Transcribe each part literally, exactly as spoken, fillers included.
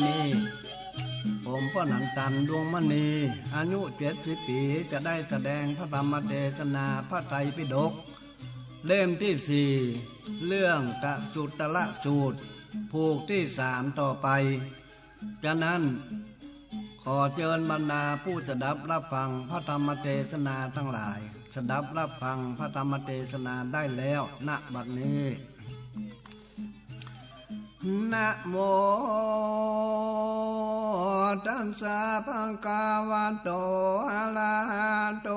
นี้ ผมป้อหนังตัน ดวงมณี อายุเจ็ดสิบปี๋ จะได้แสดงพระธรรมเทศนาพระไตรปิฎกเล่มตี้สี่ เรื่องกสุตตะละสูตร ผูกตี้สามต่อไป ฉะนั้น ขอเจิญบรรดาผู้สดับรับฟังพระธรรมเทศนาตังหลาย สดับรับฟังพระธรรมเทศนาได้แล้ว ณ บัดนี้ นะโม ตัสสะ ภะคะวะโต อะระหะโต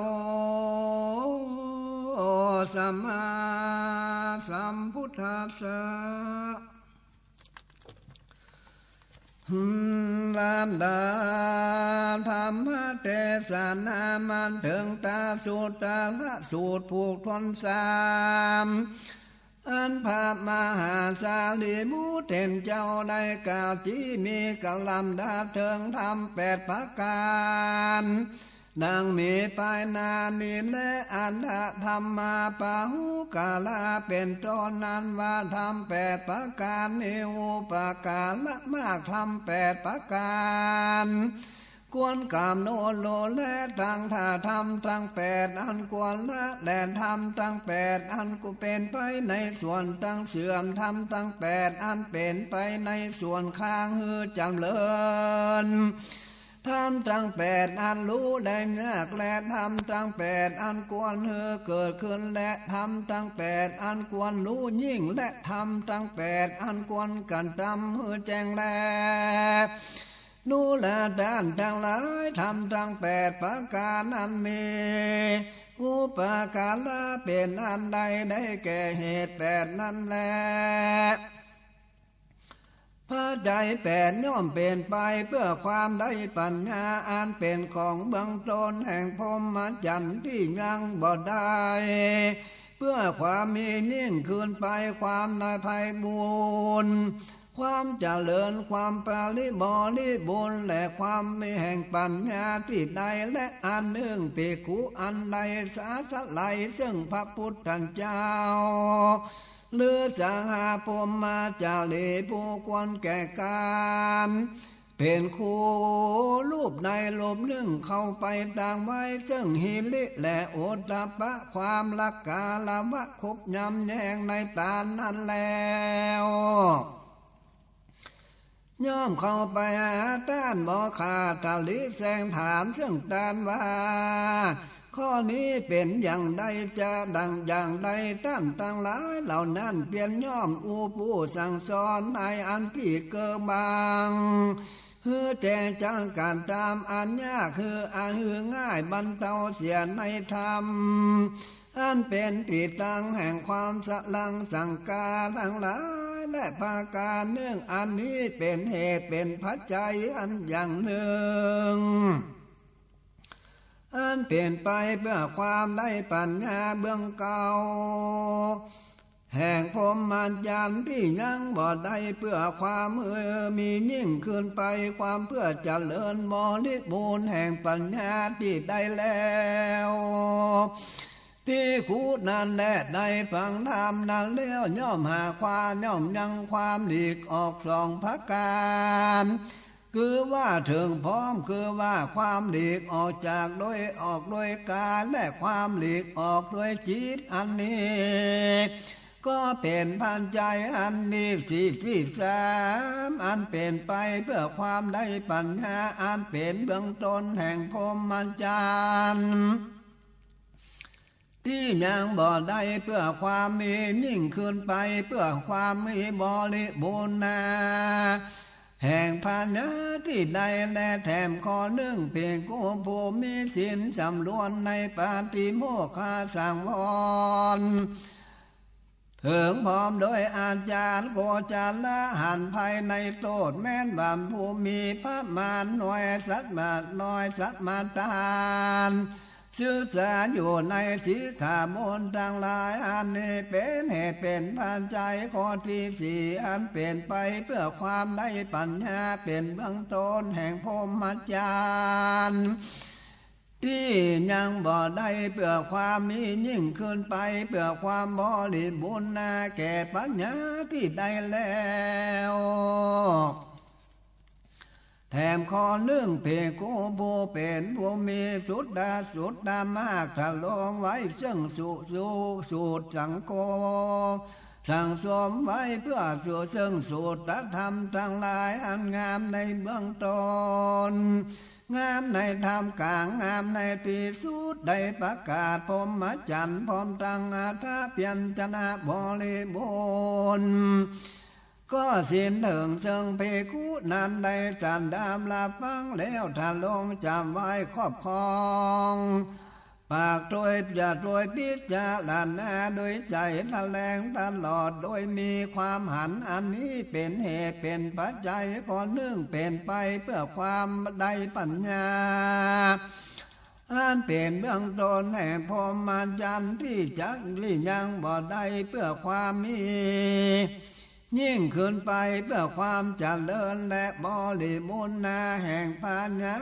สัมมาสัมพุทธัสสะ ลำดับธรรมเทศนามาเถิงกสุตตะละสูตรผูกถ้วนสาม อันพระมหาสารีบุตรเถรเจ้าได้กล่าวจี้มีกำลังดาเถิงธรรมแปดประก๋าน ดังมีไปหน้านี้แล อัฏฐะธัมมาปะหุคาละเป็นต้น อันว่าธรรมแปดประก๋านนี้ อุปการะมากธรรมแปดประก๋าน ควรกำหนดรู้แล ตังถ้าธรรมตังแปดอันควรละ และธรรมตังแปดอันเป็นไปในส่วนตังเสื่อม ธรรมตังแปดอันเป็นไปในส่วนค้างหื้อจ๋ำเริญ ธรรมตังแปดอันรู้ได้ยาก และธรรมตังแปดอันควรหื้อเกิดขึ้น และธรรมตังแปดอันควรรู้ยิ่ง และธรรมตังแปดอันควรกระทำหื้อแจ้งแล ดูราต้านตังหลาย ธรรมตังแปดประก๋านนั้นมี อุปการะเป็นอันใด ได้แก่เหตุแปดนั้นแล ปัจจัยแปดย่อมเป็นไปเปื้อความได้ปัญญา อันเป็นของเบื้องต้นแห่งพรหมจรรย์ตี้ยังบ่ได้ เปื้อความมียิ่งขึ้นไป ความในไพบูลย์ ความเจริญ ความปริบริบูรณ์ และความมีแห่งปัญญาตี้ใด และอันหนึ่ง ภิกขุอันใดสาธไลยซึ่งพระพุทธเจ้า หรือสหพรหมจารีผู้ควรแก่การเป็นครู รูปใดรูปหนึ่งเข้าไปตั้งไว้ซึ่งหิริ และโอตตัปปะ ความรักกาละวะ คบย้ำแย้งในตานนั้นแล้ว ย่อมเข้าไปหาต้านบ่ขาด ตริแสงถามซึ่งต้านว่า ข้อนี้เป็นอย่างใด จะดังอย่างใด ต้านตังหลายเหล่านั้นเปียรย่อมอู้ปู้สั่งสอนในอันตี้เกิกบัง หื้อแจ้งจักกั๋นต๋ามอันยาก หื้ออาหื้อง่าย บรรเตาเสียในธรรม อันเป็นตี้ตั้งแห่งความสรังสังกาตังหลาย และประก๋านหนึ่ง อันนี้เป็นเหตุเป็นปัจจัยอันอย่างหนึ่ง อันเป็นไปเปื้อความได้ปัญญาเบื้องเก่า แห่งพรหมจรรย์ตี้ยังบ่ได้ เปื้อความเออมียิ่งขึ้นไป ความเปื้อเจริญบริบูรณ์แห่งปัญญาตี้ได้แล้ว ภิกขุนั้นแล ได้ฟังธรรมนั้นแล้ว ย่อมหาความ ย่อมยังความหลีกออกสองประก๋าน คือว่าเถิงพร้อม คือว่าความหลีกออกจากโดย ออกโดยกาย และความหลีกออกโดยจิต อันนี้ ก็เป็นปัจจัยอันมีสี่ตี้สาม อันเป็นไปเปื้อความได้ปัญญา อันเป็นเบื้องต้นแห่งพรหมจรรย์ ตี้ยังบ่ได้ เปื้อความมียิ่งขึ้นไป เปื้อความมีบริบูรณา แห่งปัญญาตี้ได้ และแถมข้อหนึ่ง ภิกขุผู้มีศีลสำรวมในปาติโมกขสังวร เถิงพร้อมโดยอาจารย์โกจาระ หันภัยในโต้ษ แม้นว่าผู้มีประมาณน้อย สัตว์มาน้อย สัตว์มาตาน ศึกษาอยู่ในสิกขาบทตังหลาย อันนี้เป็นเหตุเป็นปัจจัยข้อตี้สี่ อันเป็นไปเปื้อความได้ปัญญา เป็นเบื้องต้นแห่งพรหมจรรย์ ตี้ยังบ่ได้ เปื้อความมียิ่งขึ้นไป เปื้อความบริบูรณาแก่ปัญญาตี้ได้แล้ว แถมข้อนึ่ง ภิกขุผู้เป๋นผู้มีสุตตะ สุตตะมาก ทรงไว้เซิ่งสุ สุ สูตรสังโฆ สั่งสมไว้เปื้อสู่เซิ่งสูตรธรรมตังหลายอันงามในเบื้องต้น งามในท่ามกลาง งามในตี้สุด ได้ประกาศพรหมจรรย์พร้อมตังอัฏฐพยัญชนะบริบูรณ์ ก็สินเถิงเซิ่งภิกขุนั้นได้สดับรับฟังแล้ว ทรงจับไว้ครอบครอง ปากโดยจะโดยพิจารณาโดยใจ๋แถลงตลอด โดยมีความหัน อันนี้เป๋นเหตุเป๋นปัจจัยข้อนึ่ง เป๋นไปเปื้อความได้ปัญญา อันเป๋นเบื้องต้นแห่งพรหมจรรย์ ตี้จักหลีกยังบ่ได้เปื้อความมี ยิ่งขึ้นไปเปื้อความเจริญและบริบูรณาแห่งปัญญา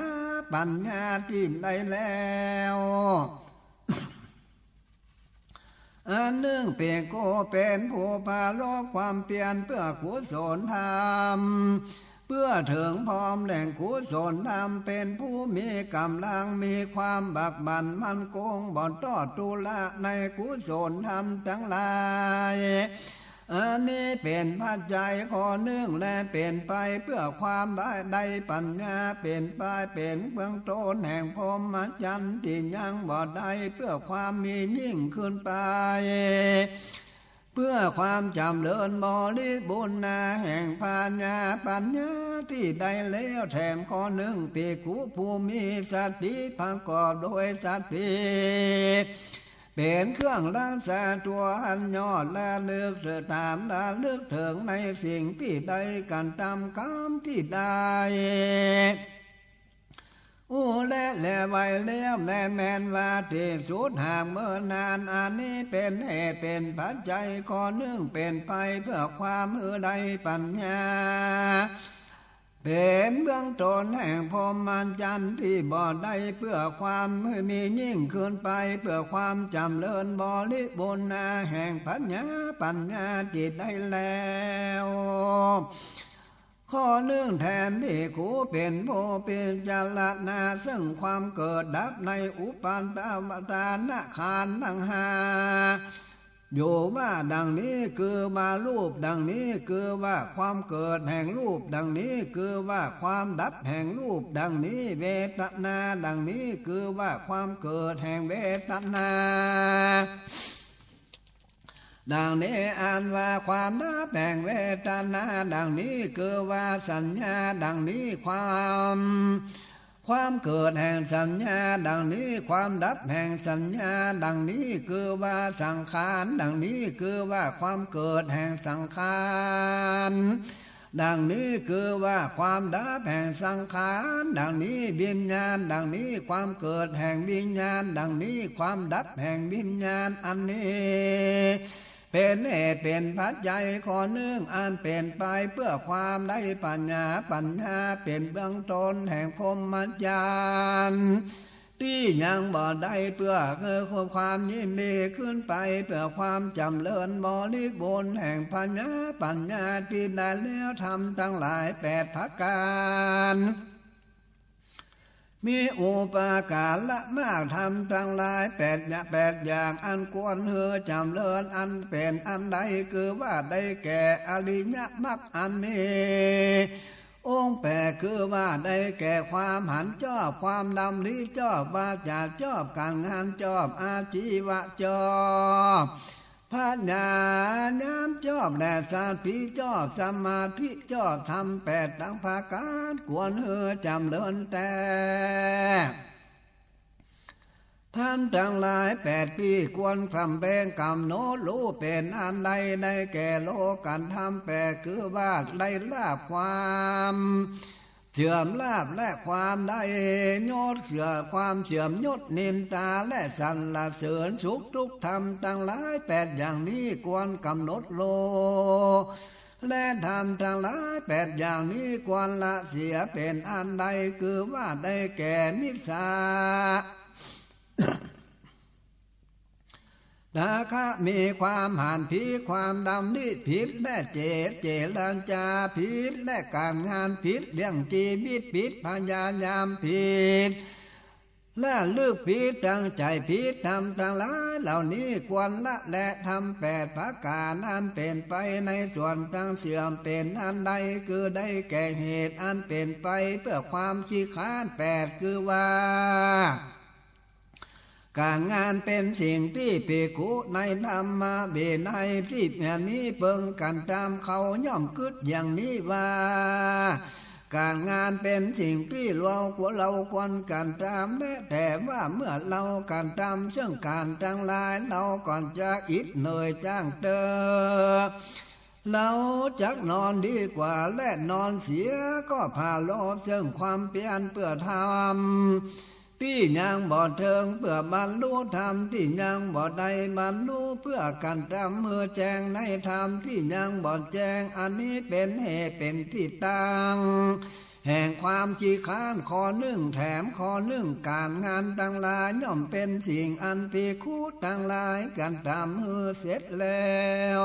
ปัญญาตี้ได้แล้ว อันนึ่ง ภิกขุเป๋นผู้ปรารภความเปียรเปื้อกุศลธรรม เปื้อเถิงพร้อมแห่งกุศลธรรม เป๋นผู้มีก๋ำลัง มีความบักบั่นมั่นคง บ่ต้อทุระในกุศลธรรมตังหลาย อันนี้เป๋นปัจจัยข้อนึ่ง และเป๋นไปเปื้อความได้ ได้ปัญญา เป๋นไปเป๋นเบื้องต้นแห่งพรหมจรรย์ตี้ยังบ่ได้ เปื้อความมียิ่งขึ้นไป เปื้อความจ๋ำเริญบริบูรณาแห่งปัญญา ปัญญาตี้ได้แล้ว แถมข้อนึ่ง ภิกขุผู้มีสติประกอบโดยสติ เป๋นเครื่องรักษาตั๋วอันยอด ระลึกเถิง ตามระลึกเถิงในสิ่งตี้ได้กระทำ กรรมตี้ได้อู้และแลไว้แล้ว แลแม่นว่าตี้สุดหากเมินนาน อันนี้เป๋นเหตุเป๋นปัจจัยข้อนึ่ง เป๋นไปเปื้อความหื้อได้ปัญญา เป๋นเบื้องต้นแห่งพรหมจรรย์ตี้บ่ได้ เปื้อความหื้อมียิ่งขึ้นไป เปื้อความจ๋ำเริญบริบูรณาแห่งปัญญา ปัญญาตี้ได้แล้ว ข้อนึ่ง แถมภิกขุเป๋นผู้พิจารณาเซิ่งความเกิดดับในอุปาทานขันธ์ตังห้า อยู่ว่าดังนี้ คือว่ารูป ดังนี้ คือว่าความเกิดแห่งรูป ดังนี้ คือว่าความดับแห่งรูป ดังนี้ เวทนา ดังนี้ คือว่าความเกิดแห่งเวทนา ดังนี้ อันว่าความดับแห่งเวทนา ดังนี้ คือว่าสัญญา ดังนี้ ความ ความเกิดแห่งสัญญา ดังนี้ ความดับแห่งสัญญา ดังนี้ คือว่าสังขาร ดังนี้ คือว่าความเกิดแห่งสังขาร ดังนี้ คือว่าความดับแห่งสังขาร ดังนี้ วิญญาณ ดังนี้ ความเกิดแห่งวิญญาณ ดังนี้ ความดับแห่งวิญญาณ อันนี้ เป๋นเหตุเป๋นปัจจัยข้อนึ่ง อันเป๋นไปเปื้อความได้ปัญญา ปัญญาเป๋นเบื้องต้นแห่งพรหมจรรย์ ตี้ยังบ่ได้เปื้อคือความยินดีขึ้นไป เปื้อความจ๋ำเริญบริบูรณ์แห่งปัญญา ปัญญาตี้ได้แล้วธรรมตังหลายแปดประก๋าน มีอุปการะมาก ธรรมตังหลายแปดอย่าง แปดอย่างอันควรหื้อจ๋ำเริญ อันเป๋นอันใด คือว่าได้แก่อริยมรรคอันมีองค์แปด คือว่าได้แก่ความหันจอบ ความดำริจอบ วาจาจอบ ก๋านงานจอบ อาจีวะจอบ พยายามจอบ และสติจอบ สมาธิจอบ ธรรมแปดตังประก๋านควรหื้อจ๋ำเริญแต๊ ธรรมตังหลายแปดตี้ควรสำแดงก๋ำหนดฮู้เป๋นอันใด ได้แก่โลกุตตรธรรมแปด คือว่าได้ลาภความ เสื่อมลาภและความได้ยศ เสื่อม ความเสื่อมยศนินทาและสรรเสริญสุข ทุกธรรมตังหลายแปดอย่างนี้ควรก๋ำหนดฮู้ และธรรมตังหลายแปดอย่างนี้ควรละเสียเป๋นอันใด คือว่าได้แก่มิจฉา ท ราคะมีความหันผิด ความดำริผิด และเจ เจรจาผิด และก๋านงานผิด เลี้ยงจีวิตผิด พยายามผิด ระลึกผิด ตั้งใจ๋ผิด ธรรมตังหลายเหล่านี้ควรละแล ธรรมแปดประก๋านอันเป๋นไปในส่วนตังเสื่อมเป๋นอันใด คือได้แก่เหตุอันเป๋นไปเปื้อความขี้คร้านแปด คือว่า ก๋านงานเป๋นสิ่งตี้ภิกขุในธรรมวินัยตี้แผ่นนี้เปิงกั๋นต๋าม เขาย่อมกึ๊ดอย่างนี้ว่า ก๋านงานเป๋นสิ่งตี้เราควร เราควรกั๋นต๋าม และแต่ว่าเมื่อเรากั๋นต๋ามเซิ่งก๋านตังหลาย เราก็จักอิดเหนื่อยจ้างเต๊อะ เราจักนอนดีกว่า และนอนเสียก็ปรารภเซิ่งความเปียรเปื้อธรรมตี้ยังบ่เถิง เปื้อบรรลุธรรมตี้ยังบ่ได้บรรลุ เปื้อกั๋นต๋ามหื้อแจ้งในธรรมตี้ยังบ่แจ้ง อันนี้เป๋นเหตุเป๋นตี้ตั้งแห่งความขี้คร้านข้อนึ่ง แถมข้อนึ่ง ก๋านงานตังหลายย่อมเป๋นสิ่งอันภิกขุตังหลายกั๋นต๋ามหื้อเสร็จแล้ว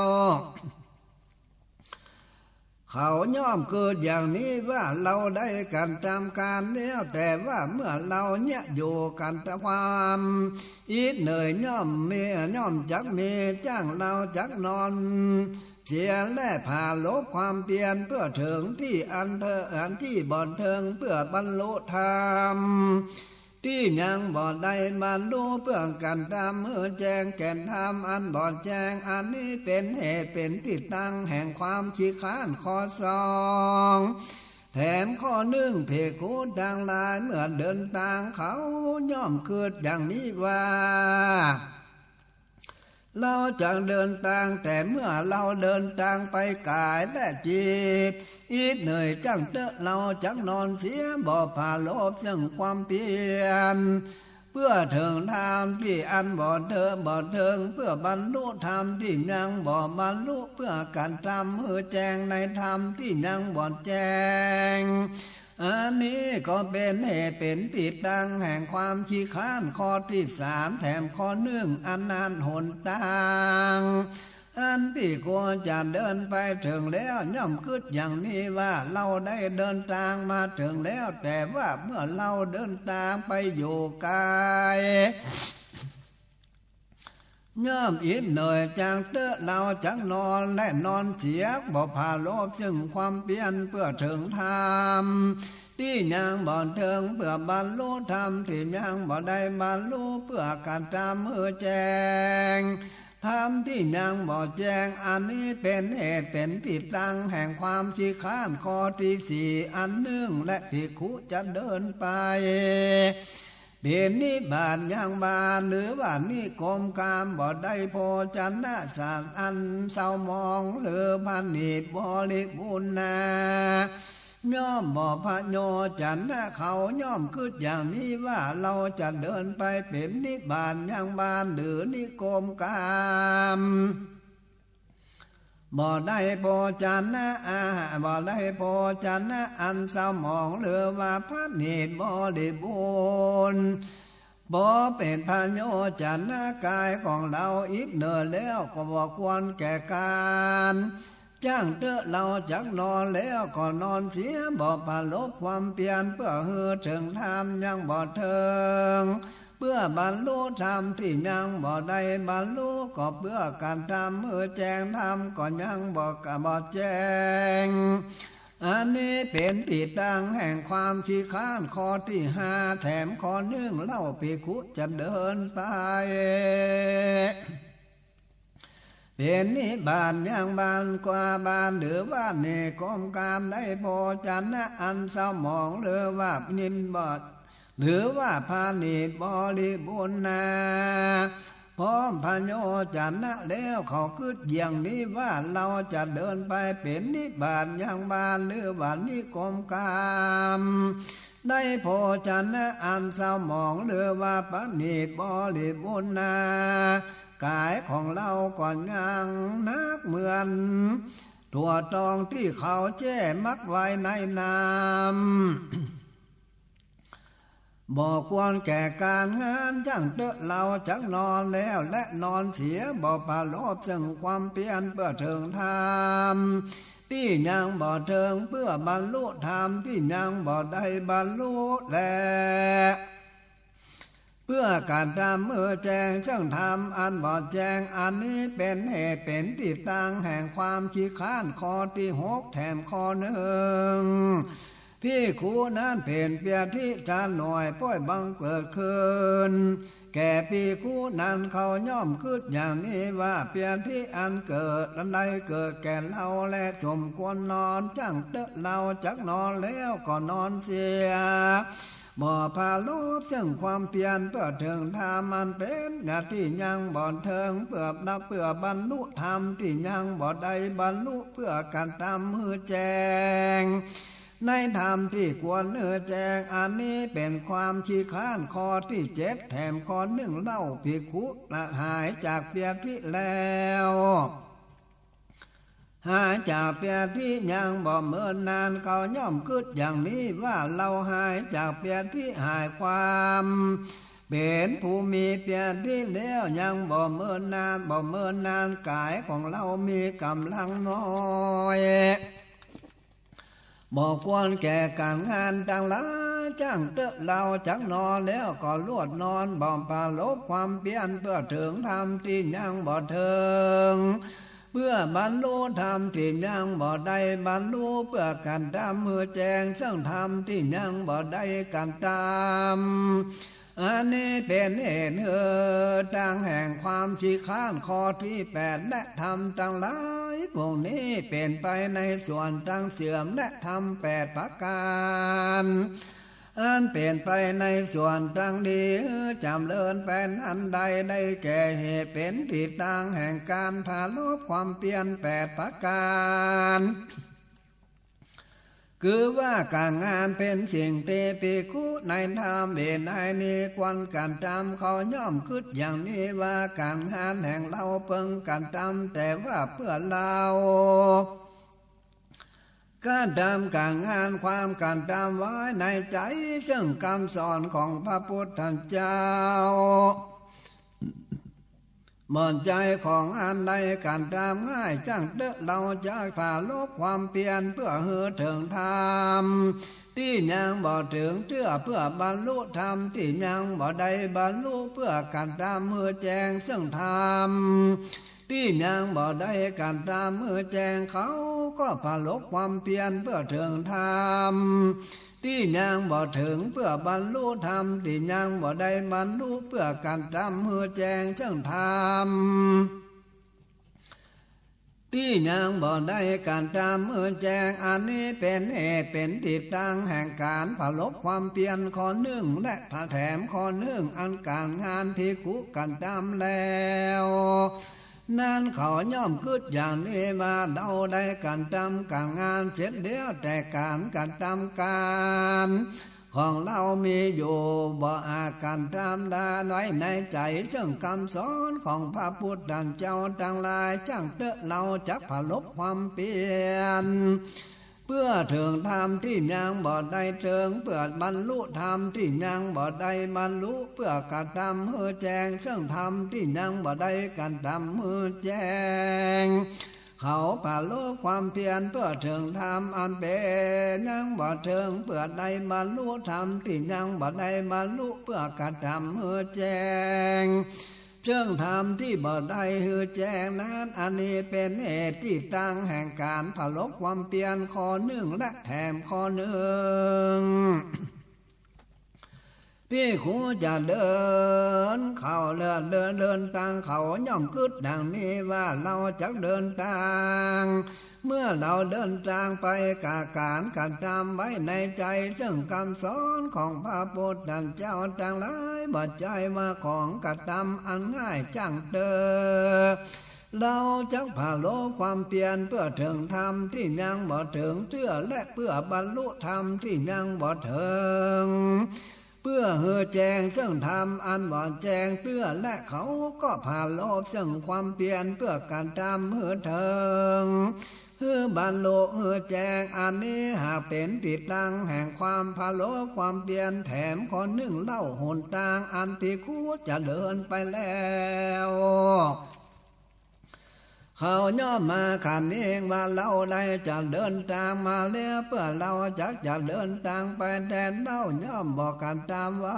เขาย่อมกึ๊ดอย่างนี้ว่า เราได้กั๋นต๋ามก๋านแล้ว แต่ว่าเมื่อเราเยียะอยู่กั๋นต๋ามความอิดเหนื่อยย่อมมี ย่อมจักมีจ้าง เราจักนอนเสีย และปรารภความเปียรเปื้อเถิงตี้อันเถิง อันตี้บ่เถิง เปื้อบรรลุธรรม ตี้ยังบ่ได้บรรลุ เปื้อกั๋นต๋ามหื้อแจ้งแก่นธรรมอันบ่แจ้ง อันนี้เป๋นเหตุเป๋นตี้ตั้งแห่งความขี้คร้านข้อสอง แถมข้อนึ่ง ภิกขุตังหลายเมื่อเดินตางเขาย่อมกึ๊ดอย่างนี้ว่า เราจักเดินตาง แต่เมื่อเราเดินตางไปก๋ายและจิตอิดเหนื่อยจ้างเต๊อะ เราจักนอนเสีย บ่ปรารภเซิ่งความเปียรเปื้อเถิงธรรมตี้อันบ่เถิง บ่เถิง เปื้อบรรลุธรรมตี้ยังบ่บรรลุ เปื้อกั๋นต๋ามหื้อแจ้งในธรรมตี้ยังบ่แจ้ง อันนี้ก็เป๋นเหตุเป๋นตี้ตั้งแห่งความขี้คร้านข้อตี้สาม แถมข้อนึ่ง อันนั้นหนตางอันตี้ควรจะเดินไปเถิงแล้ว ย่อมกึ๊ดอย่างนี้ว่า เราได้เดินตางมาเถิงแล้ว แต่ว่าเมื่อเราเดินตางไปอยู่ไกล ย่อมอิดเหนื่อยจ้างเต๊อะ เราจักนอนและนอนเสีย บ่ปรารภเซิ่งความเปียรเปื้อเถิงธรรมตี้ยังบ่เถิง เปื้อบรรลุธรรมตี้ยังบ่ได้บรรลุ เปื้อกั๋นต๋ามหื้อแจ้งธรรมตี้ยังบ่แจ้ง อันนี้เป๋นเหตุเป๋นตี้ตั้งแห่งความขี้คร้านข้อตี้สี่ อันนึ่ง และภิกขุจะเดินไป บิณฑบาตยังบ้าน หรือว่านิคมกาม บ่ได้โภชนะสัตว์อันเศร้าหมอง หรือผณีตบริบูรณ์นา ย่อมบ่พโยชนะ เขาย่อมกึ๊ดอย่างนี้ว่า เราจะเดินไปบิณฑบาตยังบ้าน หรือนิคมกาม บ่ได้โภชนะอาหาร บ่ได้โภชนะอันเศร้าหมอง หรือว่าผณีตบริบูรณ์ บ่เป๋นพโยชนะ ก๋ายของเราอิดเหนื่อยแล้ว ก็บ่ควรแก่ก๋านจ้างเต๊อะ เราจักนอนแล้วก็นอนเสีย บ่ปรารภความเปียรเปื้อหื้อเถิงธรรมยังบ่เถิง เปื้อบรรลุธรรมตี้ยังบ่ได้บรรลุ ก็เปื้อกั๋นต๋ามหื้อแจ้งธรรมก็ยังบ่กะ บ่แจ้ง อันนี้เป๋นตี้ตั้งแห่งความขี้คร้านข้อตี้ห้า แถมข้อนึ่งเล่า ภิกขุจะเดินไป บิณฑบาตยังบ้านกว่าบ้าน หรือว่านิคมกาม ได้โภชนะอันเศร้าหมอง หรือว่านินบอด หรือว่าผณีตบริบูรณ์นา พร้อมพโยชนะแล้ว เขากึ๊ดอย่างนี้ว่า เราจะเดินไปบิณฑบาตยังบ้าน หรือว่านิคมกาม ได้โภชนะอันเศร้าหมอง หรือว่าผณีตบริบูรณ์นา ก๋ายของเราก็ยังนักเหมือนถั่วตองตี้เขาแจ้มัดไว้ในน้ำ บ่ควรแก่ก๋านงาน จั้งเต๊อะ เฮาจักนอนแล้ว และนอนเสีย บ่ปรารภเซิ่งความเปียรเปื้อเถิงธรรม ตี้ยังบ่เถิง เปื้อบรรลุธรรมตี้ยังบ่ได้บรรลุแล เปื้อก๋านตำหื้อแจ้งเซิ่งธรรมอันบ่แจ้ง อันนี้เป๋นเหตุเป๋นตี้ตั้งแห่งความขี้คร้านข้อตี้หก แถมข้อนึ่ง ภิกขุนั้นเป๋นเปียทิจาหน่วย ป้อยบังเกิดขึ้น แก่ภิกขุนั้น เขาย่อมกึ๊ดอย่างนี้ว่า เปียทิอันเกิดอันใดเกิดแก่เฮาแล สมควรนอน จั้งเต๊อะ เฮาจักนอนแล้วก็นอนเสีย บ่ปรารภเซิ่งความเปียรเปื้อเถิงธรรมอันเป๋นตี้ยังบ่เถิง เปื้อ เปื้อบรรลุธรรมตี้ยังบ่ได้บรรลุ เปื้อก๋านตำหื้อแจ้งในธรรมตี้ควรหื้อแจ้ง อันนี้เป๋นความขี้คร้านข้อตี้เจ็ด แถมข้อนึ่งเล่า ภิกขุละหายจากเปียทิแล้ว หายจากเปียทิยังบ่เมินนาน เขาย่อมกึ๊ดอย่างนี้ว่า เฮาหายจากเปียทิ หายความเป๋นผู้มีเปียทิแล้ว ยังบ่เมินนาน บ่เมินนาน ก๋ายของเฮามีก๋ำลังน้อย บ่ควรแก่ก๋านงานตังหลาย จั้งเต๊อะ เฮาจักนอนแล้วก็ลวดนอน บ่ปรารภความเปียรเปื้อเถิงธรรมตี้ยังบ่เถิง เปื้อบรรลุธรรมตี้ยังบ่ได้บรรลุ เปื้อก๋านตำหื้อแจ้งเซิ่งธรรมตี้ยังบ่ได้ก๋านตำ อันนี้เป๋นเหตุหื้อตั้งแห่งความขี้คร้านข้อตี้แปด และธรรมตังหลายพวกนี้เป๋นไปในส่วนตังเสื่อม และธรรมแปดประก๋าน อันเป๋นไปในส่วนตังดี หื้อจ๋ำเริญไปนั้นได้ ได้แก่เหตุเป๋นตี้ตั้งแห่งก๋านปรารภความเปียรแปดประก๋าน คือว่าก๋านงานเป๋นสิ่งตี้ภิกขุในธรรมวินัยนี้ควรก๋านตำ เขาย่อมกึ๊ดอย่างนี้ว่า ก๋านงานแห่งเฮาเปิงก๋านตำ แต่ว่าเปื้อเฮา ก๋านตำก๋านงาน ความก๋านตำไว้ในใจ๋ เซิ่งกำสอนของพระปุทธเจ้า บ่ใจ้ของอันใดก๋านตำง่าย จั้งเต๊อะ เฮาจักปรารภความเปียรเปื้อหื้อเถิงธรรมตี้ยังบ่เถิงเตื้อ เปื้อบรรลุธรรมตี้ยังบ่ได้บรรลุ เปื้อก๋านตำหื้อแจ้งเซิ่งธรรมตี้ยังบ่ได้ก๋านตำหื้อแจ้ง เขาก็ปรารภความเปียรเปื้อเถิงธรรมตี้ยังบ่เถิง เปื้อบรรลุธรรมตี้ยังบ่ได้บรรลุ เปื้อก๋านตำหื้อแจ้งเซิ่งธรรมตี้ยังบ่ได้ก๋านตำหื้อแจ้ง อันนี้เป๋นเหตุเป๋นตี้ตั้งแห่งก๋านปรารภความเปียรข้อนึ่ง และแถมข้อนึ่ง อันก๋านงานภิกขุก๋านตำแล้ว นั้นเขาย่อมกึ๊ดอย่างนี้ว่า เฮาได้ก๋านตำก๋านงานเสร็จแล้ว แต่ก๋านก๋านตำก๋านของเฮามีอยู่ บ่อาจก๋านตำละไว้ในใจ๋ เซิ่งกำสอนของพระปุทธเจ้าตังหลาย จั้งเต๊อะ เฮาจักปรารภความเปียรเปื้อเถิงธรรมตี้ยังบ่ได้เถิง เปื้อบรรลุธรรมตี้ยังบ่ได้บรรลุ เปื้อก๋านตำหื้อแจ้งเซิ่งธรรมตี้ยังบ่ได้ก๋านตำหื้อแจ้ง เขาปรารภความเปียรเปื้อเถิงธรรมอันเป๋นยังบ่เถิง เปื้อได้บรรลุธรรมตี้ยังบ่ได้บรรลุ เปื้อก๋านตำหื้อแจ้งเซิ่งธรรมตี้บ่ได้หื้อแจ้งนั้น อันนี้เป๋นเหตุตี้ตั้งแห่งก๋านปรารภความเปียรข้อนึ่ง และแถมข้อนึ่ง ภิกขุจะเดินเข้าเดิน เดิน เดินตาง เขาย่อมกึ๊ดดังนี้ว่า เฮาจักเดินตาง เมื่อเฮาเดินตางไป กาก๋านก๋านตำไว้ในใจ๋ เซิ่งกำสอนของพระปุทธเจ้าตังหลาย บ่ใจ้ว่าของก๋านตำอันง่ายจั้งเต๊อะ เฮาจักปรารภความเปียรเปื้อเถิงธรรมตี้ยังบ่เถิงเตื้อ และเปื้อบรรลุธรรมตี้ยังบ่เถิง เปื้อหื้อแจ้งเซิ่งธรรมอันบ่แจ้งเตื้อ และเขาก็ปรารภเซิ่งความเปียรเปื้อก๋านตำหื้อเถิง หื้อบรรลุหื้อแจ้ง อันนี้หากเป๋นตี้ตั้งแห่งความผลบความเปียร แถมข้อนึ่งเล่า หนตางอันภิกขุจะเดินไปแล้ว เขาย่อมมาขันเองว่า เฮาได้จะเดินตางมาแล้ว เปื้อเฮาจักจะเดินตางไปแทน เฮาย่อมบอกกั๋นต๋ามไว้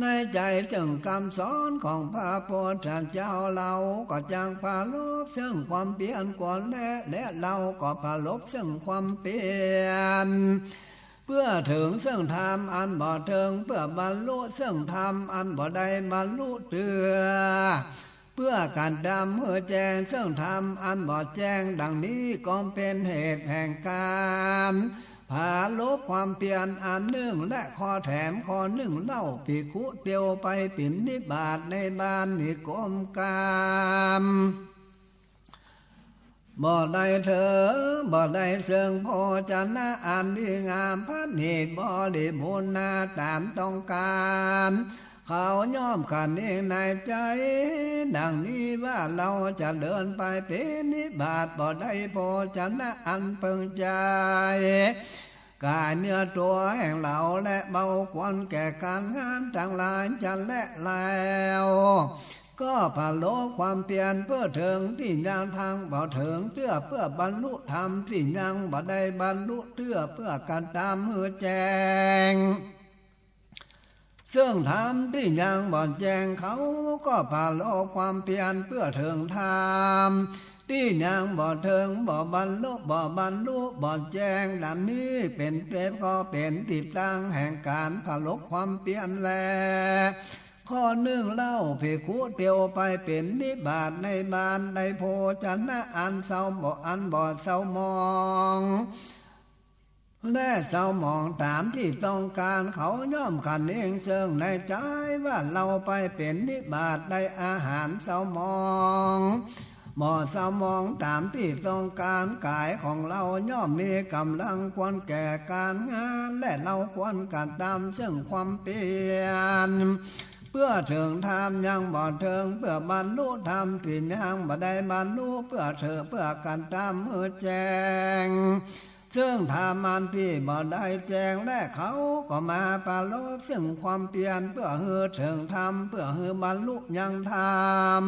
ในใจ๋ เซิ่งกำสอนของพระพุทธเจ้า เฮาก็จักผลบเซิ่งความเปียรก่อนแล และเฮาก็ผลบเซิ่งความเปียร เปื้อเถิงเซิ่งธรรมอันบ่เถิง เปื้อบรรลุเซิ่งธรรมอันบ่ได้บรรลุเตื้อ เปื้อกั๋นต๋ามหื้อแจ้งเซิ่งธรรมอันบ่แจ้ง ดังนี้ก็เป๋นเหตุแห่งก๋านผลบความเปียรอันนึ่ง และข้อแถมข้อนึ่งเล่า ภิกขุเตียวไปปิณฑบาตในบ้านนิคมกาม บ่ได้เถิง บ่ได้เซิ่งโภชนะอันดีงาม ภัตติบริบูรณ์นาต๋ามต้องก๋าน เขาย่อมขันเองในใจ๋ ดังนี้ว่า เฮาจะเดินไปปิณฑบาต บ่ได้โภชนะอันเปิงใจ๋ ก๋ายเนื้อตั๋วแห่งเฮา และเบาควรแก่ก๋านงานตังหลายจะแลแล้ว ก็ผลบความเปียรเปื้อเถิงตี้ยังทางบ่เถิงเตื้อ เปื้อบรรลุธรรมตี้ยังบ่ได้บรรลุเตื้อ เปื้อกั๋นต๋ามหื้อแจ้งเซิ่งธรรมตี้ยังบ่แจ้ง เขาก็ผลบความเปียรเปื้อเถิงธรรมตี้ยังบ่เถิง บ่บรรลุ บ่บรรลุ บ่แจ้ง ดังนี้เป๋นเปรียบ ก็เป๋นตี้ตั้งแห่งก๋านผลบความเปียรแล ข้อนึ่งเล่า ภิกขุเตียวไปปิณฑบาตในบ้าน ได้โภชนะอันเซาบ่ อันบ่เซาหมอง และเซาหมองต๋ามตี้ต้องก๋าน เขาย่อมขันเองเซิ่งในใจ๋ว่า เฮาไปปิณฑบาตได้อาหารเซาหมอง บ่เซาหมองต๋ามตี้ต้องก๋าน ก๋ายของเฮาย่อมมีก๋ำลังควรแก่ก๋านงาน และเฮาควรกระตำเซิ่งความเปียร เปื้อเถิงธรรมยังบ่เถิง เปื้อบรรลุธรรมตี้ยังบ่ได้บรรลุ เปื้อเถิง เปื้อกั๋นต๋ามหื้อแจ้งเซิ่งธรรมอันตี้บ่ได้แจ้ง และเขาก็มาผลบเซิ่งความเปียร เปื้อหื้อเถิงธรรม เปื้อหื้อบรรลุยังธรรม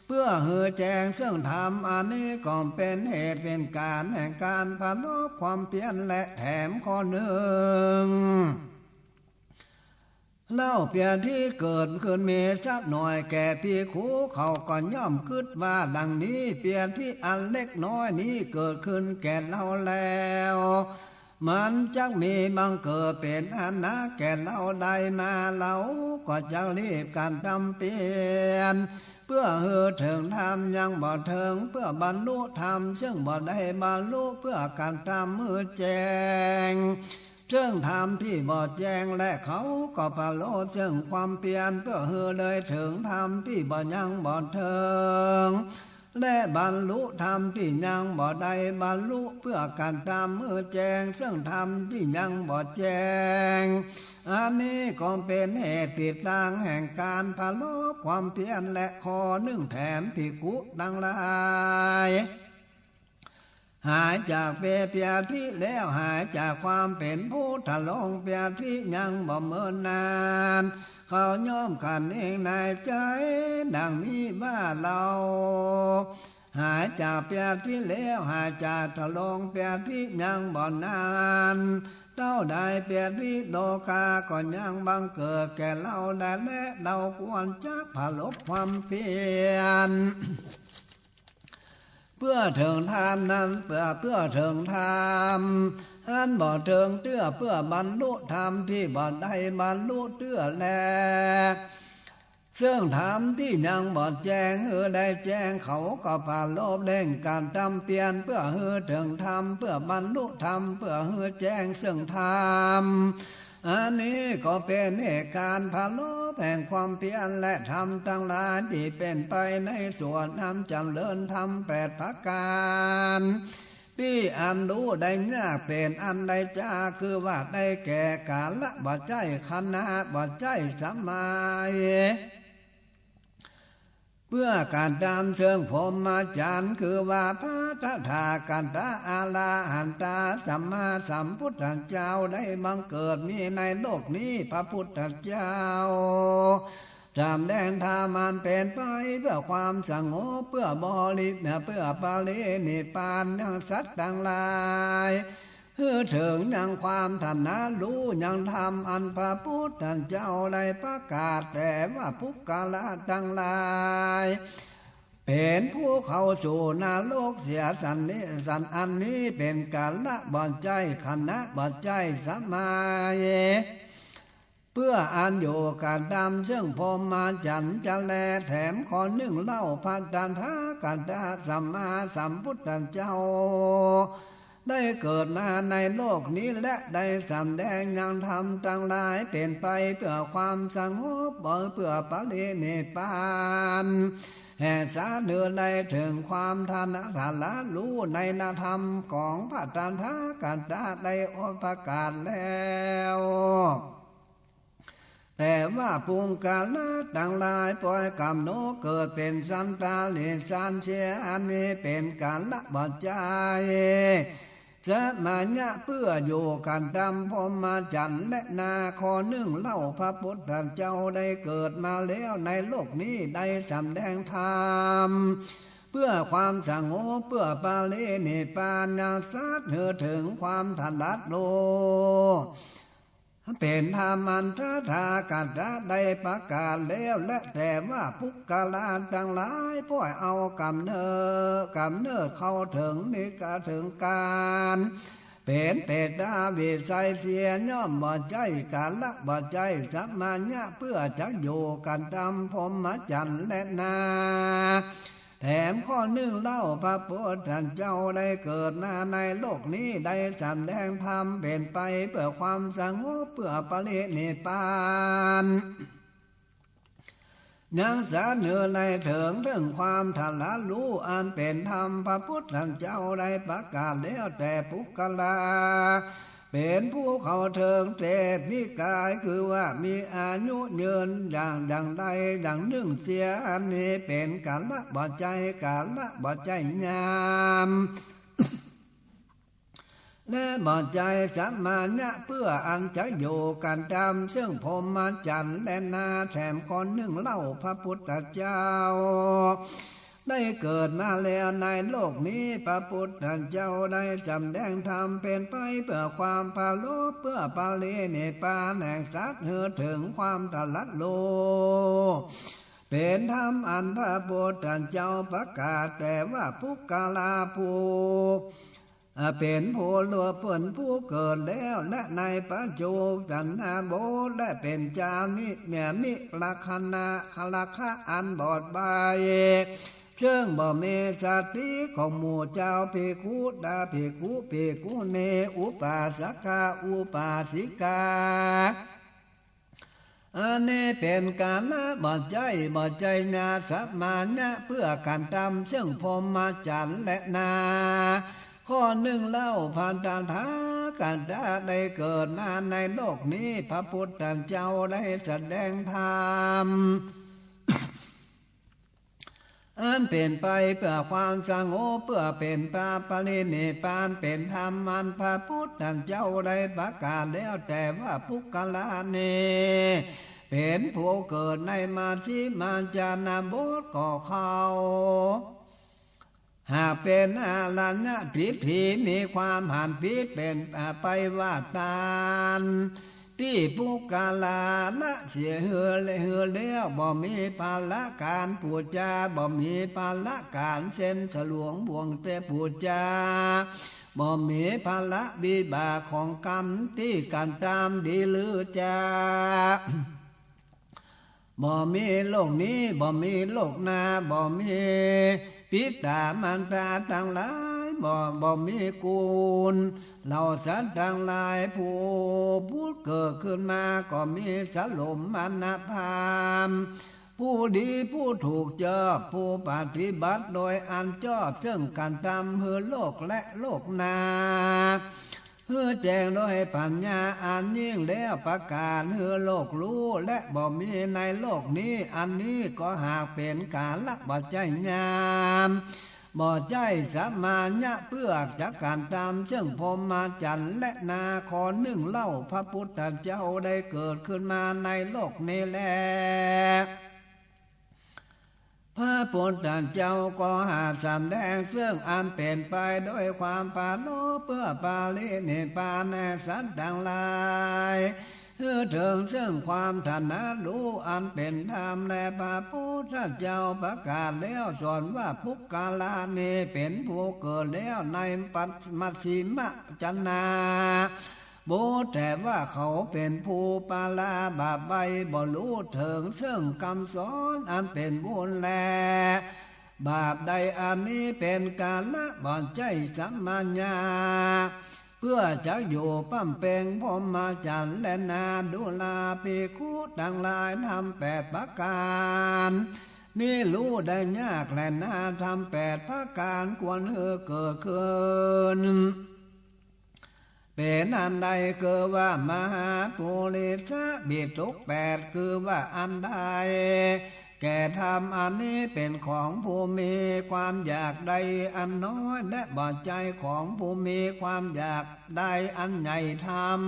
เปื้อหื้อแจ้งเซิ่งธรรม อันนี้ก็เป๋นเหตุเป๋นก๋านแห่งก๋านผลบความเปียร และแถมข้อนึ่งเล่า เปียรตี้เกิดขึ้นมีสักหน่อย แก่ภิกขุเขาก็ย่อมกึ๊ดว่าดังนี้ เปียรตี้อันเล็กน้อยนี้เกิดขึ้นแก่เฮาแล้ว มันจักมีบังเกิดเป๋นอันนักแก่เฮาได้มา เฮาก็จักรีบกระตำเปียร เปื้อหื้อเถิงธรรมยังบ่เถิง เปื้อบรรลุธรรมเซิ่งบ่ได้บรรลุ เปื้อกระตำหื้อแจ้งเซิ่งธรรมตี้บ่แจ้ง และเขาก็ผลบเซิ่งความเปียร เปื้อหื้อได้เถิงธรรมตี้บ่ยังบ่เถิง และบรรลุธรรมตี้ยังบ่ได้บรรลุ เปื้อกระตำหื้อแจ้งเซิ่งธรรมตี้ยังบ่แจ้ง อันนี้ก็เป๋นเหตุตี้ตั้งแห่งก๋านผลบความเปียร และข้อนึ่งแถมภิกขุตังหลาย หายจากเปียรตี้แล้ว หายจากความเป๋นผู้ทรงเปียรตี้ยังบ่เมินนาน เขาย่อมขันเองในใจ๋ดังนี้ว่า เฮาหายจากเปียรตี้แล้ว หายจากทรงเปียรตี้ยังบ่นานเต้าใด เปียรตี้โลกาก็ยังบังเกิดแก่เฮาได้ และเฮาควรจักผลบความเปียร เปื้อเถิงธรรมนั้น เปื้อ เปื้อเถิงธรรมอันบ่เถิงเตื้อ เปื้อบรรลุธรรมตี้บ่ได้บรรลุเตื้อแล เซิ่งธรรมตี้ยังบ่แจ้งหื้อได้แจ้ง เขาก็ผลบเร่งกระตำเปียร เปื้อหื้อเถิงธรรม เปื้อบรรลุธรรม เปื้อหื้อแจ้งเซิ่งธรรม อันนี้ก็เป๋นเหตุก๋านผลบแห่งความเปียร และธรรมตังหลายตี้เป๋นไปในส่วนอันจ๋ำเริญธรรมแปดประก๋าน ตี้อันฮู้ได้ยากเป๋นอันได้จ๊า คือว่าได้แก่ กาละบ่ใจ้ ขณะบ่ใจ้ สมัย ปื้อก๋านตามเซิ่งพรหมจรรย์ คือว่าพระตถาคตะอรหันตะสัมมาสัมพุทธเจ้าได้บังเกิดมีในโลกนี้ พระพุทธเจ้าสำแดงธรรมอันเป๋นไปเปื้อความสงบ เปื้อบริ เปื้อปรินิพพานยังสัตว์ตังหลาย หื้อเถิงยังความตระหนักฮู้ยังธรรมอันพระพุทธเจ้าได้ประกาศแก่ว่าปุคคละตังหลาย เป๋นผู้เข้าสู่นรกเสียสันนิสัน อันนี้เป๋นกาละบ่ใจ้ ขณะบ่ใจ้ สมัย เปื้ออันอยู่ก๋านตามเซิ่งพรหมจรรย์จะแล แถมข้อนึ่งเล่า พระตถาคตะสัมมาสัมพุทธเจ้า ได้เกิดมาในโลกนี้ และได้สำแดงยังธรรมตังหลายเป๋นไปเปื้อความสงบ เปื้อปรินิพพาน แห่สัตว์หื้อได้เถิงความตระหนักฮู้ในธรรมของพระตถาคตะได้ออกประกาศแล้ว แต่ว่าปุคคละตังหลาย ปล่อยก๋ำหนดเกิดเป๋นสัตว์ตะหลิสันเสีย อันนี้เป๋นกาละบ่ใจ้ สมัยะ เปื้ออยู่ก๋านตามพรหมจรรย์แลนา ข้อนึ่งเล่า พระพุทธเจ้าได้เกิดมาแล้วในโลกนี้ ได้สำแดงธรรม เปื้อความสงบ เปื้อปรินิพพานยังสัตว์หื้อเถิงความตระหนักฮู้ เป๋นธรรมอันตถาคตะได้ประกาศแล้ว และแต่ว่าปุคคละตังหลาย ปล่อยเอาก๋ำเนิด ก๋ำเนิดเข้าเถิงนิกะเถิงก๋าน เป๋นเปตวิสัยเสีย ย่อมบ่ใจ้กาละบ่ใจ้ สมัยะ เปื้อจักอยู่ก๋านตามพรหมจรรย์แลนา แถมข้อนึ่งเล่า พระพุทธเจ้าได้เกิดมาในโลกนี้ ได้สำแดงธรรมเป๋นไปเปื้อความสงบ เปื้อปรินิพพาน ยังสัตว์หื้อได้เถิงเถิงความตระหนักฮู้อันเป๋นธรรม พระพุทธเจ้าได้ประกาศแล้ว แต่ปุคคละ เป๋นผู้เข้าเถิงเทพนิกาย คือว่ามีอายุยืนอย่าง อย่างใดอย่างนึ่งเสีย อันนี้เป๋นกาละบ่ใจ้ กาละบ่ใจ้ยาม และบ่ใจ้สมัยะ เปื้ออันจักอยู่ก๋านตามเซิ่งพรหมจรรย์แลนา แถมข้อนึ่งเล่า พระพุทธเจ้า ได้เกิดมาแล้วในโลกนี้ พระพุทธเจ้าได้สำแดงธรรมเป๋นไปเปื้อความปรารภ เปื้อปรินิพพานแห่งสัตว์หื้อเถิงความตระหนักฮู้ เป๋นธรรมอันพระพุทธเจ้าประกาศ แต่ว่าปุคคละผู้ อ่า เป๋นผู้รู้ เป๋นผู้เกิดแล้ว และในปัจจุบันนบท และเป๋นจามิ เมียมิ ลักขณะ ลักขะอันบอดใบ้ เซิ่งบ่มีสติของหมู่เจ้าภิกขุ ดาภิกขุ ภิกขุณี อุปาสกะ อุปาสิกา อันนี้เป๋นกาละบ่ใจ้ บ่ใจ้ยาม สมัยะ เปื้อก๋านตามเซิ่งพรหมจรรย์แลนา ข้อนึ่งเล่า พระตถาคตะได้เกิดมาในโลกนี้ พระพุทธเจ้าได้แสดงธรรม อันเป๋นไปเปื้อความสงบ เปื้อเป๋นพระปรินิพพาน เป๋นธรรมอันพระพุทธเจ้าได้ประกาศแล้ว แต่ว่าปุคคละนี้ เป๋นผู้เกิดในมัชฌิมาจารณบทก็เข้า หากเป๋นอารัญญะทิฏฐิ มีความหันผิดเป๋นไปว่าตาน ตี้ปุคคละละเสียหื้อแล้ว บ่มีผละก๋านปู๋จา บ่มีผละก๋านเส้นสลวงบ่วงแต่ปู๋จา บ่มีผละวิบากของกรรมตี้ก๋านตามดีหรือจา บ่มีโลกนี้ บ่มีโลกหน้า บ่มีปิต๋ามารดาตังหลาย บ่ บ่มีกูล เหล่าสัตว์ตังหลาย ผู้ผุดเกิดขึ้นมาก็มีสลมมณภาพ ผู้ดีผู้ถูกจอบ ผู้ปฏิบัติโดยอันจอบ เซิ่งก๋านตามหื้อโลกและโลกหน้า หื้อแจ้งโดยปัญญาอันยิ่งแล้วประกาศหื้อโลกฮู้ และบ่มีในโลกนี้ อันนี้ก็หากเป๋นกาละบ่ใจ้ยาม บ่ใจ้สมัยยะเปื้อจักกั๋นตำเซิ่งพรหมจรรย์ และนาข้อนึ่งเล่า พระพุทธเจ้าได้เกิดขึ้นมาในโลกนี้แล พระพุทธเจ้าก็หาสำแดงเซิ่งอันเป๋นไปโดยความปรารภเปื้อปรินิพพานแห่งสัตว์ตังหลาย หื้อเถิงเซิ่งความตระหนักฮู้อันเป๋นธรรม และพระพุทธเจ้าประกาศแล้วสอนว่าปุคคละนี้เป๋นผู้เกิดแล้วในปัจ มัชฌิมจนะ บุตร แต่ว่าเขาเป๋นผู้ประหลาดบาปใบ้บ่ฮู้เถิงเซิ่งกำสอนอันเป๋นบุญแล บาปใด อันนี้เป๋นกาละบ่ใจ้สมัยยะ เปื้อจักอยู่บำเพ็งพรหมจรรย์แลนา ดูราภิกขุตังหลาย ธรรมแปดประก๋าน นี้ฮู้ได้ยากแลนา ธรรมแปดประก๋านควรหื้อเกิดขึ้น เป๋นอันใด คือว่ามหาปุริสบิดกแปด คือว่าอันใด แก่ธรรมอันนี้เป๋นของผู้มีความอยากได้อันน้อย และบ่ใจ้ของผู้มีความอยากได้อันใหญ่ ธรรม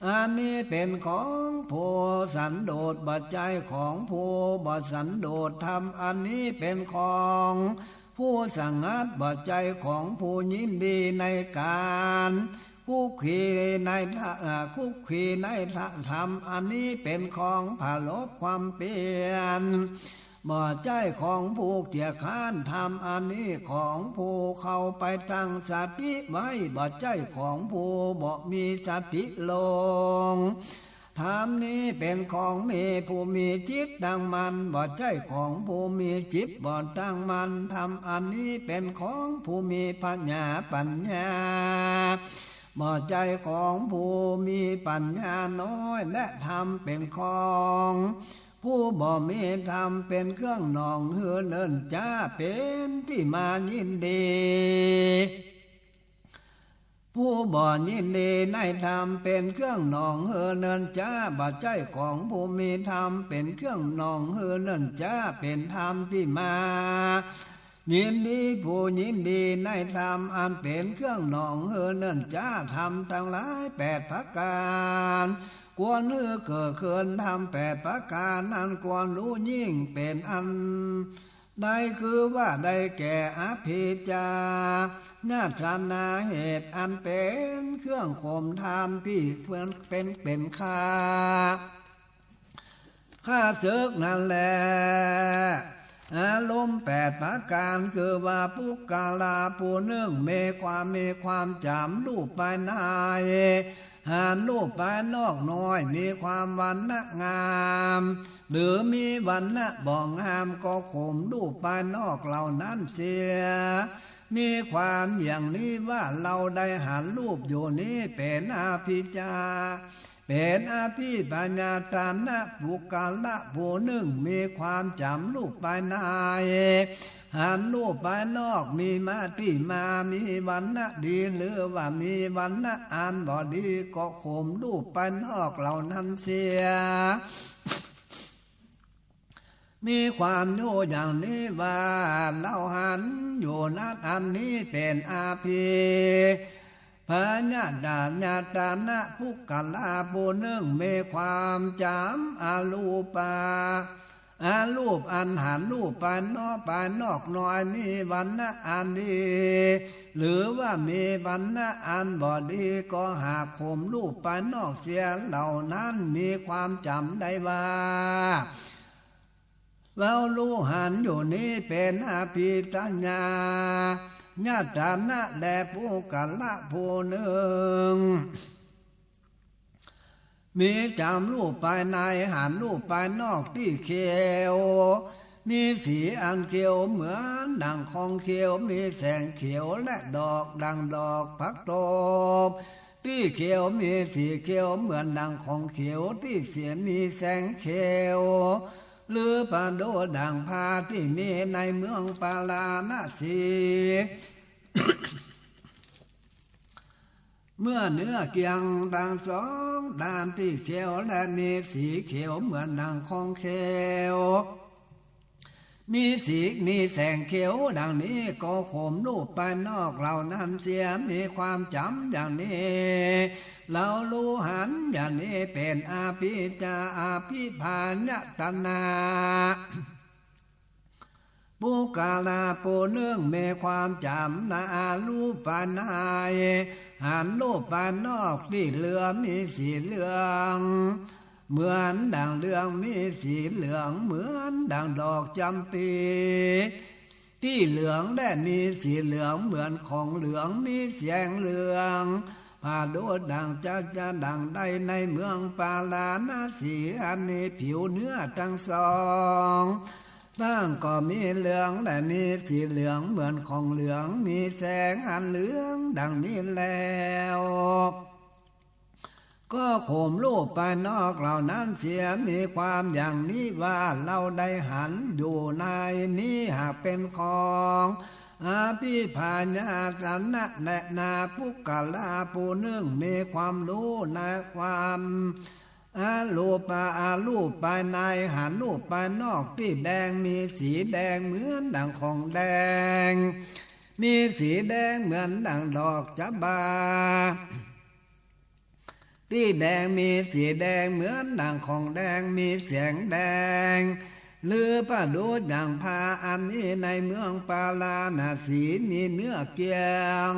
อันนี้เป๋นของผู้สันโดษ บ่ใจ้ของผู้บ่สันโดษ ธรรมอันนี้เป๋นของผู้สงัด บ่ใจ้ของผู้ยินดีในก๋าน คลุกคลีในธ- อ่า คลุกคลีในธ- ธรรมอันนี้เป๋นของผลบความเปียร บ่ใจ้ของผู้เกียจคร้าน ธรรมอันนี้ของผู้เข้าไปตั้งสติไว้ บ่ใจ้ของผู้บ่มีสติลง ธรรมนี้เป๋นของมีผู้มีจิตตั้งมั่น บ่ใจ้ของผู้มีจิตบ่ตั้งมั่น ธรรมอันนี้เป๋นของผู้มีผญาปั๋ญญา บ่ใจ้ของผู้มีปั๋ญญาน้อย และธรรมเป๋นของผู้บ่มี ธรรมเป๋นเครื่องหน่วงหื้อเนิ่นจ๊า เป๋นตี้มายินดี ผู้บ่ยินดีในธรรมเป๋นเครื่องหน่วงหื้อเนิ่นจ๊า บ่ใจ้ของผู้มี ธรรมเป๋นเครื่องหน่วงหื้อเนิ่นจ๊า เป๋นธรรมตี้มายินดี ผู้ยินดีในธรรมอันเป๋นเครื่องหน่วงหื้อเนิ่นจ๊า ธรรมตังหลายแปดประก๋าน ควรหื้อเกิดขึ้น ธรรมแปดประก๋านนั้นควรฮู้ยิ่ง เป๋นอันใด คือว่าได้แก่อภิชฌา ญาตนา เหตุอันเป๋นเครื่องข่มธรรมตี้เป๋น เป๋น เป๋นข้า ข้าศึกนั้นแล อารมณ์แปดประก๋าน คือว่าปุคคละผู้นึ่งมีความ มีความจ๋ำรูปภายใน หันรูปภายนอกน้อย มีความวรรณะงาม หรือมีวรรณะบ่งาม ก็ข่มรูปภายนอกเหล่านั้นเสีย มีความอย่างนี้ว่า เฮาได้หันรูปอยู่นี้ เป๋นอภิชฌา เป๋นอภิชฌาตนะ ปุคคละผู้นึ่งมีความจ๋ำรูปภายใน หันรูปภายนอกมีมาตี้มา มีวรรณะดี หรือว่ามีวรรณะอันบ่ดี ก็ข่มรูปภายนอกเหล่านั้นเสีย มีความอยู่อย่างนี้ว่า เฮาหันอยู่นั้น อันนี้เป๋นอภิชฌาญาตนะ ปุคคละผู้นึ่งมีความจ๋ำอรูปะ อรูปอันหันรูปภายนอก ภายนอกน้อย มีวรรณะอันดี หรือว่ามีวรรณะอันบ่ดี ก็หากข่มรูปภายนอกเสีย เหล่านั้นมีความจ๋ำได้ว่า เฮาฮู้หันอยู่นี้เป๋นอภิชฌาญาตนะแล ปุคคละผู้นึ่ง มีจ๋ำรูปภายใน หันรูปภายนอกตี้เขียว มีสีอันเขียวเหมือนดั่งของเขียว มีแสงเขียวและดอกดั่งดอกผักตบ ตี้เขียว มีสีเขียวเหมือนดั่งของเขียว ตี้เสีย มีแสงเขียว หรือประดุจดั่งผ้าตี้มีในเมืองปาราณสี เมื่อเนื้อเกียงตังสองด้านตี้เขียว และมีสีเขียวเหมือนดังของเขียว มีสี มีแสงเขียวดังนี้ ก็ข่มรูปภายนอกเหล่านั้นเสีย มีความจ๋ำอย่างนี้ เฮาฮู้หันอย่างนี้ เป๋นอภิจจา อภิพาญาตนะ บุคคละผู้นึ่ง มีความจ๋ำในรูปภายใน หันรูปภายนอกตี้เหลือง มีสีเหลือง เหมือนดังเรือง มีสีเหลืองเหมือนดังดอกจ๋ำปี ตี้เหลืองและมีสีเหลืองเหมือนของเหลือง มีแสงเหลือง ประดุจดังจะ จะดังได้ในเมืองปาราณสี อันนี้ผิวเนื้อตังสอง บ้างก็มีเหลืองและมีสีเหลืองเหมือนของเหลือง มีแสงอันเหลืองดังนี้แล้ว ก็ข่มรูปภายนอกเหล่านั้นเสีย มีความอย่างนี้ว่า เฮาได้หันอยู่ในนี้ หากเป๋นของอภิพาญาตนะ แลนาบุคคละผู้นึ่ง มีความฮู้ในความ อรูปะ อรูปภายใน หันรูปภายนอกตี้แดง มีสีแดงเหมือนดังของแดง มีสีแดงเหมือนดังดอกจำปา ตี้แดง มีสีแดงเหมือนดังของแดง มีแสงแดง หรือประดุจอย่างพระอันนี้ในเมืองปาราณสี มีเนื้อเกียง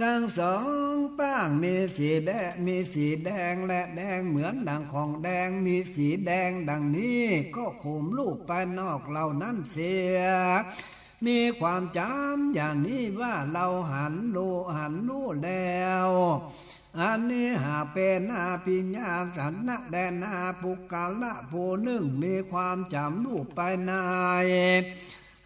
ตังสองป้าง มีสีแดง มีสีแดงและแดงเหมือนดังของแดง มีสีแดงดังนี้ ก็ข่มรูปภายนอกเหล่านั้นเสีย มีความจ๋ำอย่างนี้ว่า เฮาหันฮู้ หันฮู้แล้ว อันนี้หากเป๋นอภิญญาตนะ แลนาบุคคละผู้นึ่ง มีความจ๋ำรูปภายใน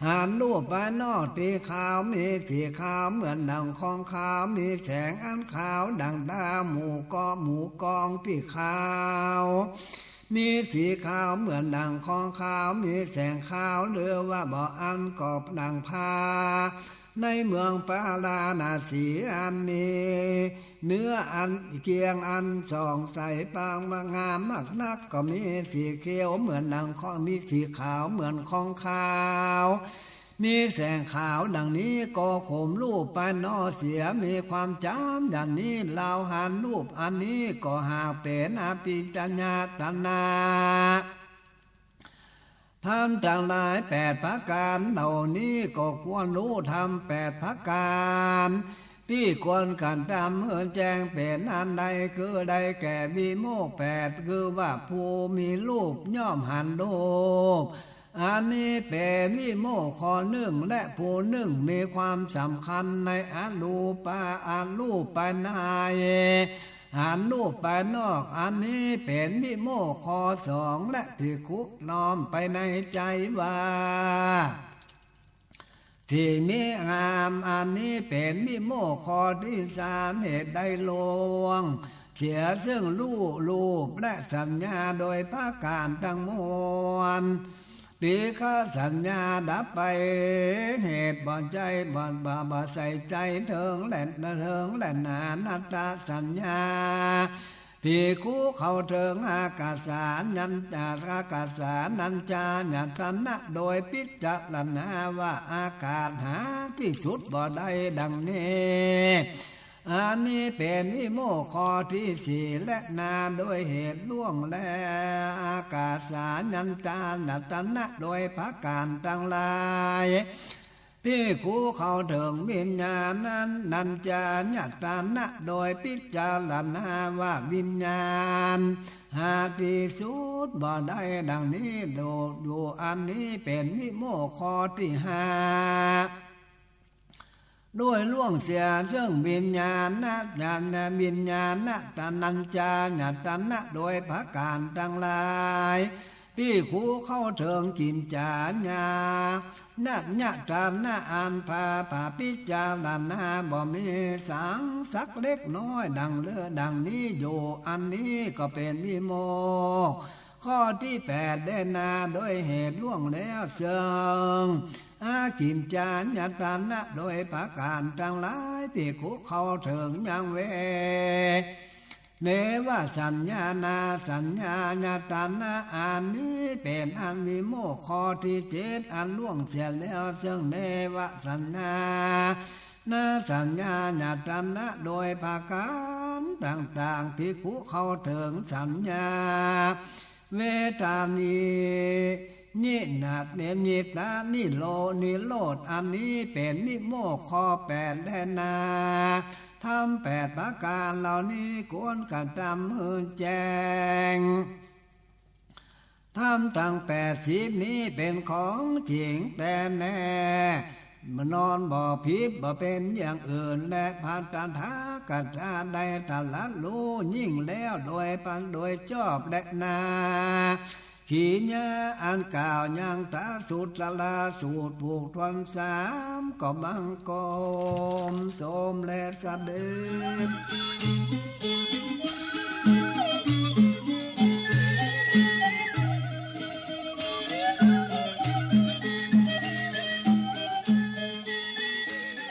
หันรูปภายนอกตี้ขาว มีสีขาวเหมือนดังของขาว มีแสงอันขาวดังดาว หมู่เกาะ หมู่กองตี้ขาว มีสีขาวเหมือนดังของขาว มีแสงขาว หรือว่าบ่อั้นก็ดังผ้า ในเมืองปาราณสี อันมีเนื้ออันเกียงอันส่องใสปางงามมากนัก ก็มีสีเขียวเหมือนดังของ มีสีขาวเหมือนของขาว มีแสงขาวดังนี้ ก็ข่มรูปภายนอกเสีย มีความจ๋ำอย่างนี้ เฮาหันรูปอันนี้ ก็หากเป๋นอภิญญาตนะ ธรรมตังหลายแปดประก๋านเหล่านี้ ก็ควรฮู้ธรรมแปดประก๋าน ตี้ควรกระทำหื้อแจ้งเป๋นอันใด คือได้แก่วิโมกข์แปด คือว่าผู้มีรูปย่อมหันรูป อันนี้เป๋นวิโมกข์ข้อนึ่ง และผู้นึ่งมีความสำคัญในอรูปะ อรูปภายใน หันรูปภายนอก อันนี้เป๋นวิโมกข์ข้อสอง และภิกขุน้อมไปในใจ๋ว่า ที่นี้งาม อันนี้เป๋นวิโมกข์ข้อตี้สาม เหตุได้ล่วงเสียซึ่งรูป รูปและสัญญาโดยประก๋านตังมวล ติฆะสัญญาดับไป เหตุบ่ใจ้ บ่ บ่ บ่ใส่ใจ๋เถิงและ เถิงและนา นัตตสัญญา ภิกขุเข้าเถิงอากาสานัญ อากาสานัญจายตนะ โดยพิจารณาว่าอากาศหาที่สุดบ่ได้ดังนี้ อันนี้เป๋นวิโมกข์ข้อตี้สี่ และนา โดยเหตุล่วงแล้วอากาสานัญจายตนะโดยประก๋านตังหลาย ภิกขุเข้าเถิงวิญญาณัญจายตนะโดยพิจารณาว่าวิญญาณหาตี้สุดบ่ได้ดังนี้ โดยอยู่อันนี้เป๋นวิโมกข์ข้อตี้ห้า โดยล่วงเสียซึ่งวิญญาณญาณ วิญญาณตะนัญจายตนะโดยประก๋านตังหลาย ภิกขุเข้าเถิงกิจจายตนะอันผาผาพิจารณาบ่มีสังสักเล็กน้อยดังเลือดังนี้อยู่ อันนี้ก็เป๋นวิโมกข์ ข้อตี้แปดแลนา โดยเหตุล่วงแล้วซึ่ง อากิญจายตนะโดยประก๋านตังหลาย ภิกขุเข้าเถิงยังเว เนวสัญญานาสัญญายตนะ อันนี้เป๋นอันวิโมกข์ข้อตี้เจ็ด อันล่วงเสียแล้วซึ่งเนวสัญญานาสัญญายตนะโดยประก๋านต่างๆ ภิกขุเข้าเถิงสัญญา เวทนี นินาเนมิตานิโร นิโรธ อันนี้เป๋นวิโมกข์ข้อแปดแลนา ธรรมแปดประก๋านเหล่านี้ควรกระตำหื้อแจ้ง ธรรมตังแปดสิบนี้เป๋นของจริงแต๊แน่ นอนบ่ผิดบ่เป๋นอย่างอื่น และพระตถาคตาได้ตรัสฮู้ยิ่งแล้วโดยปัญ โดยชอบแลนา กิริยาอันกล่าวยังตาสุตราสูตรผูกถ้วนสาม ก็บังคมสมแลสะเด็จ